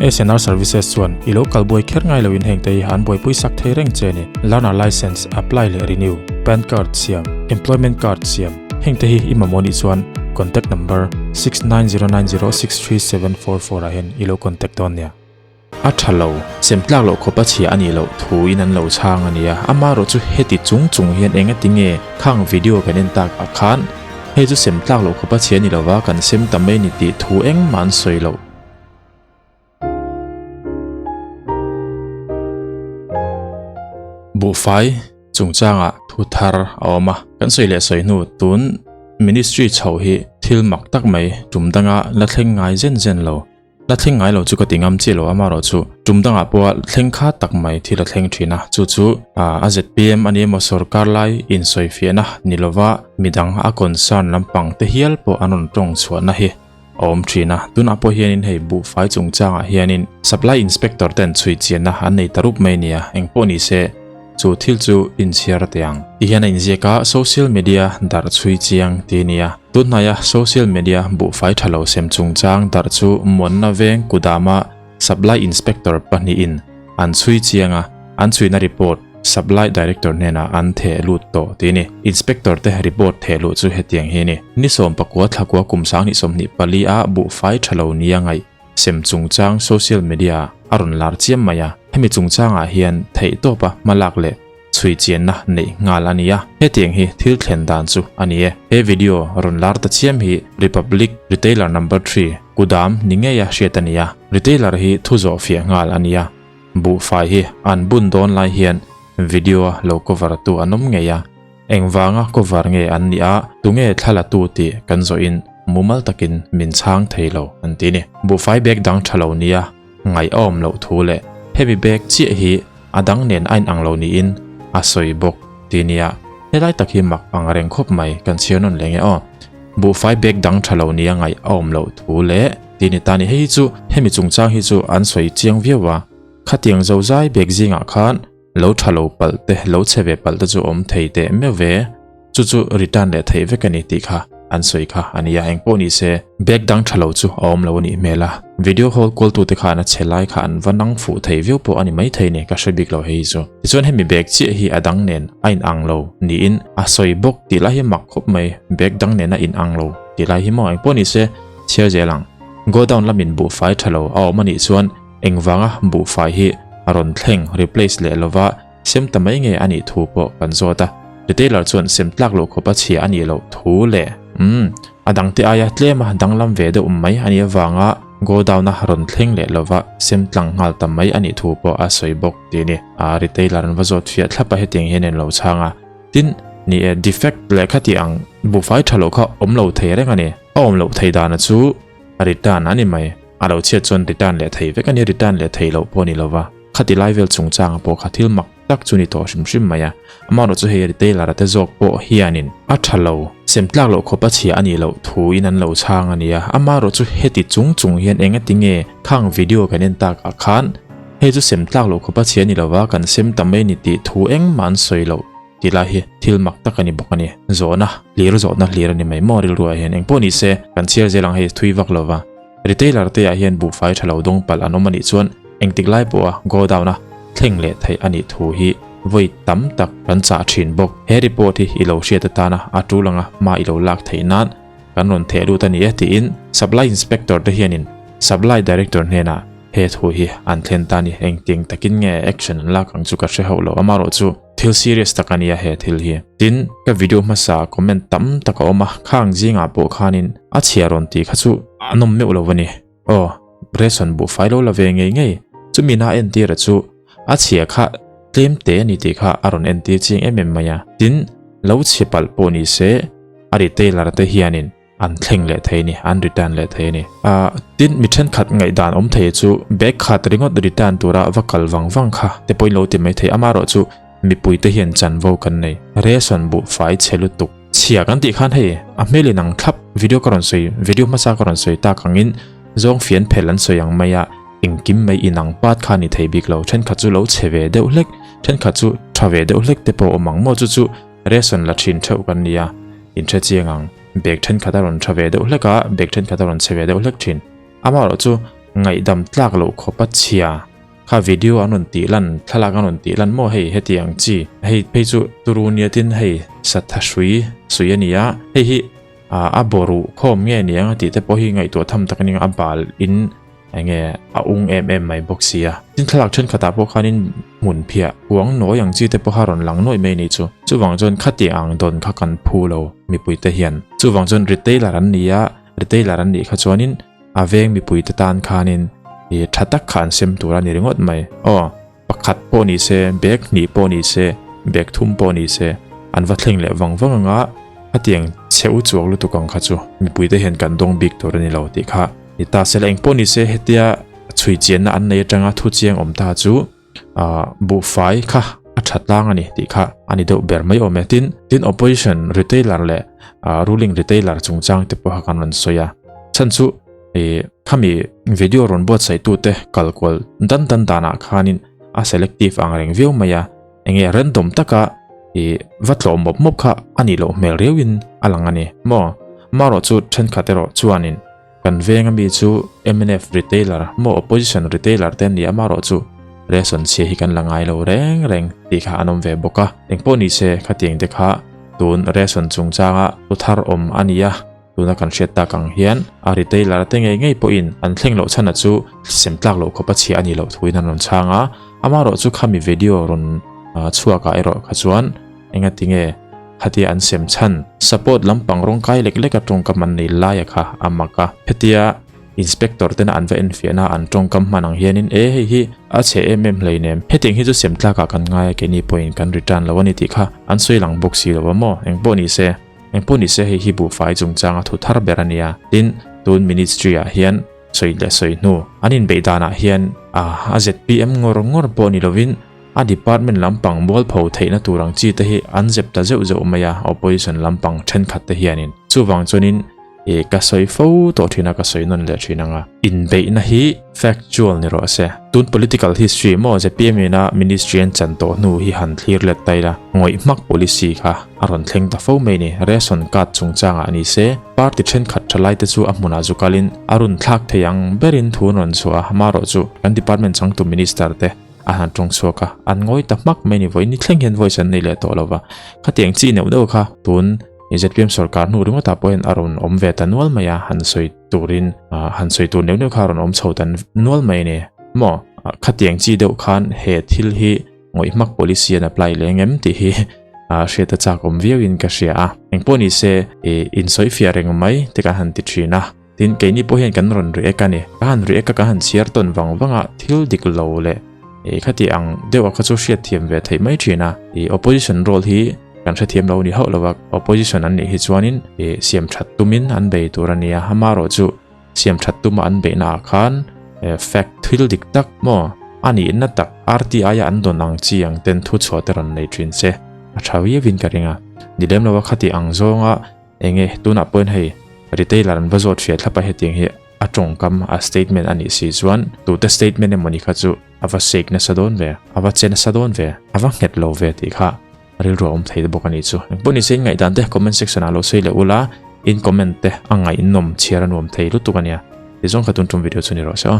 SNR Services chuan i lo kal buai kher ngai loin heng te hi an buaipui sak thei reng che a ni. Learner Licence apply leh renew, PAN card siam, Employment card siam, heng te hi i mamawh nih chuan contact number 6909063744 ah hian i lo contact dawn nia. A tha lo, sem tlak loh khawp a chhia a nih loh thu in an lo chhang a nia. Amaherawh chu heti chung chung hian enga tinge khang video kan en tak ah khan hei chu sem tlak loh khawp a chhia a ni lova kan sem ta mai ni tih thu engmah an sawi loh. Buhfai chungchangah thu thar a awm a, kan sawi leh sawi hnu tun ministry chho hi thil mak tak mai tum danga la thleng ngai zen zen lo. La thleng ngai lo chu ka ti ngam chiah lo amaherawh chu tum dangah pawha thleng kha tak mai thil a thleng thin a, chu chu a zpm a ni emaw sorkar lai insawifiahna ni lova midang a concern lampang te hial pawh an rawn tawng chhuahna hi a awm thin a. Tunah pawh hianin hei buhfai chungchangah hianin supply inspector ten chhui chianna an nei ta rup mai nia, engpawh ni se chu thil chu inchhiar teh ang. Ti hian a inziak a, social media darh chhui chiang ti a nia. Tunhnaia social media buhfai tha lo sem chungchang darh chu Muanna veng kudama Supply Inspector pahnihin an chhui chiang a, an chhuina report Supply Director hnenah an theh lut tawh tih a ni. Inspector te report theh luh chu hetiang hi a ni. Ni 19 thlakua kum 2024 a buhfai tha lo nia ngaih sem chungchang social media a rawn lar chiam mai a, hemi chungchangah hian theihtawpa hmalak leh chhui chianna neih nghal a ni a, hetiang hi thil thlen dan chu a ni e. He video rawn lar ta chiam hi Republic Retailer Number Three kudam ni ngeia hriat a ni a, retailer hi thu zawh fiah nghal a ni a, buhfai hi an bun dawn lai hian video a lo cover tu an awm ngei a, engvanga cover nge an nih a, tunge thla la tu tih kan zawhin mumal takin min chhang thei lo an ti a ni. Buhfai bag dang tha lo nia ngaih a awm loh thu leh hemi bag chiah hi A dang nen a inang lo niin a sawi bawk ti nia. Helai tak hi mak ang reng khawp mai kan chhiar nawn leh nge aw. Buhfai bag dang tha lo nia ngaih a awm loh thu leh ti ni ta ni. Hei hi chu hemi chungchang hi chu an sawi chiang viau a. Khatiang zozai bag zingah khan lo tha lo palh te lo chhe ve palh te chu awm thei teh meuh ve. Chu chu return leh theih vek a ni tih kha an sawi kha a nia, engpawh ni se bag dang tha lo chu a awm lo a nih hmel a, video hall kawltute khan a chhe lai kha an va nang fuh thei viau pawh a ni maithei ni, ka hre bik lo hei chu. Tichuan hemi bag chiah hi a dang nen a in ang lo niin a sawi bawk tih lai hi mak khawp mai, bag dang nen a in ang lo tih lai hi maw engpawh ni se chhiar zel ang. Godown lamin buhfai tha lo a awm a nih chuan engvanga buhfai hi a rawn thleng replace leh lova Sem ta mai nge a nih thu pawh kan zawt a, retailer chuan sem tlak loh khawpa chhia a nih loh thu leh umm a dangte aia tlema danglam ve deuh mai a nih avanga godown a rawn thleng leh lova sem tlang nghal ta mai a nih thu pawh a sawi bawk tih a ni. A retailer an va zawt fiah thlap a hetiang hian an lo chhang a, tin ni e defect leh khati ang buhfai tha loh kha awm lo thei reng a ni, a awm loh thei dana chu return a ni mai, a lo chhiat chuan return leh thei vek a ni, return leh thei loh pawh a ni lova. Khati lai vel chungchanga pawh kha thil mak tak chu ni tawh hrim hrim mai a, amaherawh chu hei retailer a te zawk pawh hianin a tha lo, sem tlak loh khawp a chhia a nih loh thuin an lo chhang a nia, amaherawh chu heti chung chung hian enga tinge khang video kan en tak ah khan hei chu sem tlak loh khawp a chhia a ni lova kan sem ta mai ni tih thu engmah an sawi loh tih lai hi thil mak tak a ni bawk a ni, zawhna hlir zawhna hlir a ni mai maw rilruah hian engpawh ni se kan chhiar zel ang hei thui vak lova. Retailer te ah hian buhfai tha lo dawng palh an awm a nih chuan engtik lai pawha godown a thleng leh theih a nih thu hi vawi tam tak kan chah thin bawk. He report hi i lo hriat atana a tul anga hma i lo lak theih nan kan rawn theh lut a ni e tiin Supply Inspector te hianin Supply Director hnenah he thu hi an thlen ta a ni. Engtiang takin nge action an lak ang chu ka hre hauh lo amarawh chu. Thil serious tak a nia he thil hi. Tin, ka video hmasa comment tam tak a awm a, khang zingah pawh khanin a chhia rawn tih kha chu a nawm meuh lo a ni. Aw, ration buhfai lo la ve ngei ngei. Chumi na entir a chu a chhia kha tlem te a ni tih kha a rawn entir chiang em em mai a. Tin, lo chhe palh pawh ni se a retailer te hianin an thleng leh thei a ni, an return leh thei a ni. Ah, tin mi thenkhat ngaihdan awm thei chu bag khat ringawt return tura va kal vang vang kha te pawhin lo ti mai thei, amaherawh chu mipui te hian chanvo kan nei. Ration buhfai chhe lutuk chhia kan tih khan hei a hmel in ang thlap video ka rawn sawi video hmasa ka rawn sawi tak angin zawng fian phel an sawi ang mai a, engkim mai inang pat kha ni thei bik lo, thenkhat chu lo chhe ve deuh hlek, thenkhat chu tha ve deuh hlek te pawh awm ang maw chu chu ration la thin theuh kan nia, in hre chiang ang. Bag thenkhat a rawn tha ve deuh hlek a, bag thenkhat a rawn chhe ve deuh hlek thin. Amaherawh chu Ngaihdam tlak loh khawpa chhia kha video an rawn tih lan, thlalak an rawn tih lan maw hei heti ang chi. Hei phei chu turu niatin hei satha hrui sui a ni a, hei hi a bawruh khawm nge niang a tih te pawh hi ngaihtuah tham tak a ni a, a bal in enge a ung em em mai bawk si a. Tin thlalak thenkhatah pawh khanin hmun phiah kuang nawi ang chi te pawh kha rawn lang nuaih mai a nih chu. Chuvang chuan khatiang ang dawn kha kan phu lo mipuite hian. Chuvang chuan retailer an ni a, retailer an nih kha chuanin A veng mipuite tan khanin i tha tak kha an sem tur a ni ringawt mai. Aw, pakhat pawh ni se, bag hnih pawh ni se, bag thum pawh ni se, an va thleng leh vang vang anga hetiang chhe u chuak lutuk ang kha chu mipuite hian kan dawng bik tur a ni lo tih kha ni ta se la. Engpawh ni se hetia chhui chianna an nei atanga thu chiang awm ta chu ah buhfai kha a tha tlang a ni tih kha a ni deuh ber mai awm e. Tin, tin opposition retailer leh ah ruling retailer chungchang te pawh kha kan rawn sawi a. Chhan chu ih khami video rawn buatsaih tute kal kual dan dan danah khanin a selective ang reng viau mai a. Enge random taka ih va tlawh mawp mawp kha a nih loh hmel riauin a lang a ni maw. Marawh chu thenkhat erawh chuanin. Kan veng ami chu mnf retailer maw opposition retailer te an ni a marawh chu ration chhia hi kan la ngai lo reng reng tih kha an awm ve bawk a. Engpawh ni se khatiang te kha tun ration chungchanga thu thar awm a ni a, tuna kan hriat tak ang hian a retailer te ngei ngei pawhin an thleng loh chhan a chu sem tlak loh khawp a chhia a nih loh thuin an rawn chhang a, amarawh chu khami video rawn chhuak ah erawh kha chuan Engatinge khatia an sem chhan? Support lampang rawng kai lek lek a tawngkam an nei laia kha a mak a. Hetia inspector tena an va enfiahna an tawngkam hman ang hianin e hei hi a chhe em em hleinem. Hetiang hi chu sem tlakah kan ngai a keini pawhin kan return lo a ni tih kha an sawi lang bawk si lo a maw? Engpawh ni se, engpawh ni se hei hi buhfai chungchanga thu thar ber a nia. Tin, tun ministry ah hian sawi leh sawi hnu an inbeih danah hian a zpm ngawr ngawr pawh ni lovin A department lampang mualpho theihna tur ang chi te hi an zep ta zeuh zeuh mai a, opposition lampang thenkhat te hianin. Chuvang chuanin ih ka sawi fo tawh thin a, ka sawi nawn leh thin ang a. Inbeihna hi factual ni rawh se. Tun political history maw zpm ina ministry an chan tawh hnu hi han thlir let ta ila, ngawih hmak policy kha a rawn thleng ta fo mai ni. Ration card chungchangah ni se, party thenkhat thalai te chu a hmunah zu kalin a run thlak thei ang berin thu an rawn chhuah a, marawhchu kan department changtu minister te, A han tawng chhuak a, an ngawi ta hmak mai ni vawiin ni thleng hian voice an nei leh tawh lo va. Khatiang chi neuh deuh kha tun ZPM sorkar hnu ringawtah pawh hian a rawn awm ve ta nual mai a, han sawi turin han sawi tur neuh neuh kha a rawn awm chho ta nual mai a ni maw? Khatiang chi deuh khan he thil hi ngawih hmak policy an apply leh engem tih hi hriat a chak awm viauin ka hria a. Engpawh ni se insawifiah reng mai te kan han ti thin a. Tin, keini pawh hian kan rawn react a ni. Ka han react a, ka han chhiar tawn vang vang a, thil dik lo leh ih khati ang deuh a kha chu hriatthiam ve theih mai thin a. Ih opposition role hi kan hrethiam lo ni hauh lo a, opposition an nih hi chuanin ih siam that tumin an bei tur a nia, amarawh chu siam that tuma an beihna ah khan fact thil dik tak maw a nihna tak RTI a an dawn ang chi ang ten thu chhuah te rawn nei thin se a tha viauin ka ring a. Ni lem lo a khati ang zawnga Enge tunah pawhin hei retailer an va zawt hriat thlap a hetiang hi a tawngkam a statement a nih si chuan tute statement emawni kha chu a va shake nasa dawn ve a va che nasa dawn ve a va nghet lo ve tih kha rilru a awm thei bawk a nih chu. Engpawh nise in ngaihdan te comment section ah lo sawi leh ula in comment te a ngaihnawm chhiar a nuam thei lutuk a nia. Tizawng kha tun tum video chu ni rawh se aw.